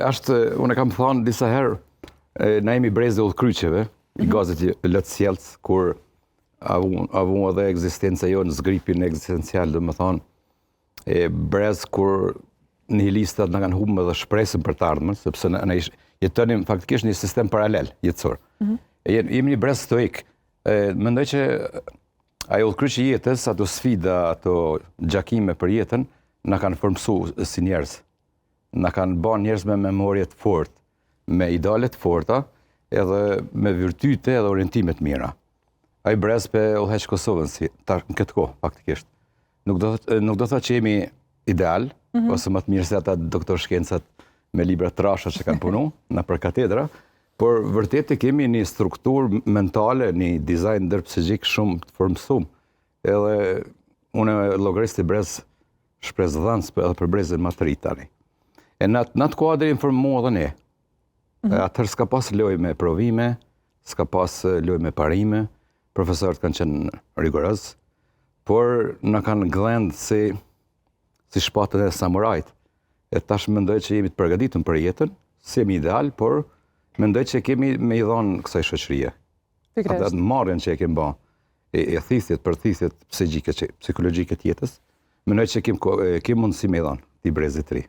Është, unë e kam thonë disa herë, na jemi brezi i udhëkryqeve, i gazit lotsjellës, kur avu edhe ekzistenca jonë, zgripin ekzistencial, dhe më thonë, e brez kur nihilistat na kanë humbë edhe shpresën për të ardhmen, sepse na jetonim faktikisht një sistem paralel jetësor. Jemi një brez stoik. Mendoj që ajo udhëkryq i jetës, ato sfida, ato gjakime për jetën, na kanë formësu si njerëz. Na kanë ba njerëz me memorie të fortë, me ideale të forta, edhe me virtyte edhe orientime të mira. Ai brez pe udhëheq Kosovën si ta, në këtë kohë faktikisht. Nuk do thotë që jemi ideal, ose më të mirë se ata doktor shkencat me libra të trasha që kanë punu në për katedra, por vërtet e kemi një strukturë mentale, një dizajn ndërpsiqik shumë të formësum. Edhe unë e llogaris të brez shpresëdhënës edhe për brezin më të ri tani. E në atë kuadër informu edhe ne. Atëherë s'ka pas lojë me provime, s'ka pas lojë me parime, profesorët kanë qenë rigoroz, por na kanë gdhend si shpatën e samurajt. E tash mendoj që jemi të përgatitur për jetën, s'jemi ideal, por mendoj që kemi me i dhonë kësaj shoqërie. Atë marrjen që e kemi ba, e thithjet për thithjet psikologjike, psikologjike të jetës, mendoj që kemi mundësi me i dhonë këtij brezit të ri.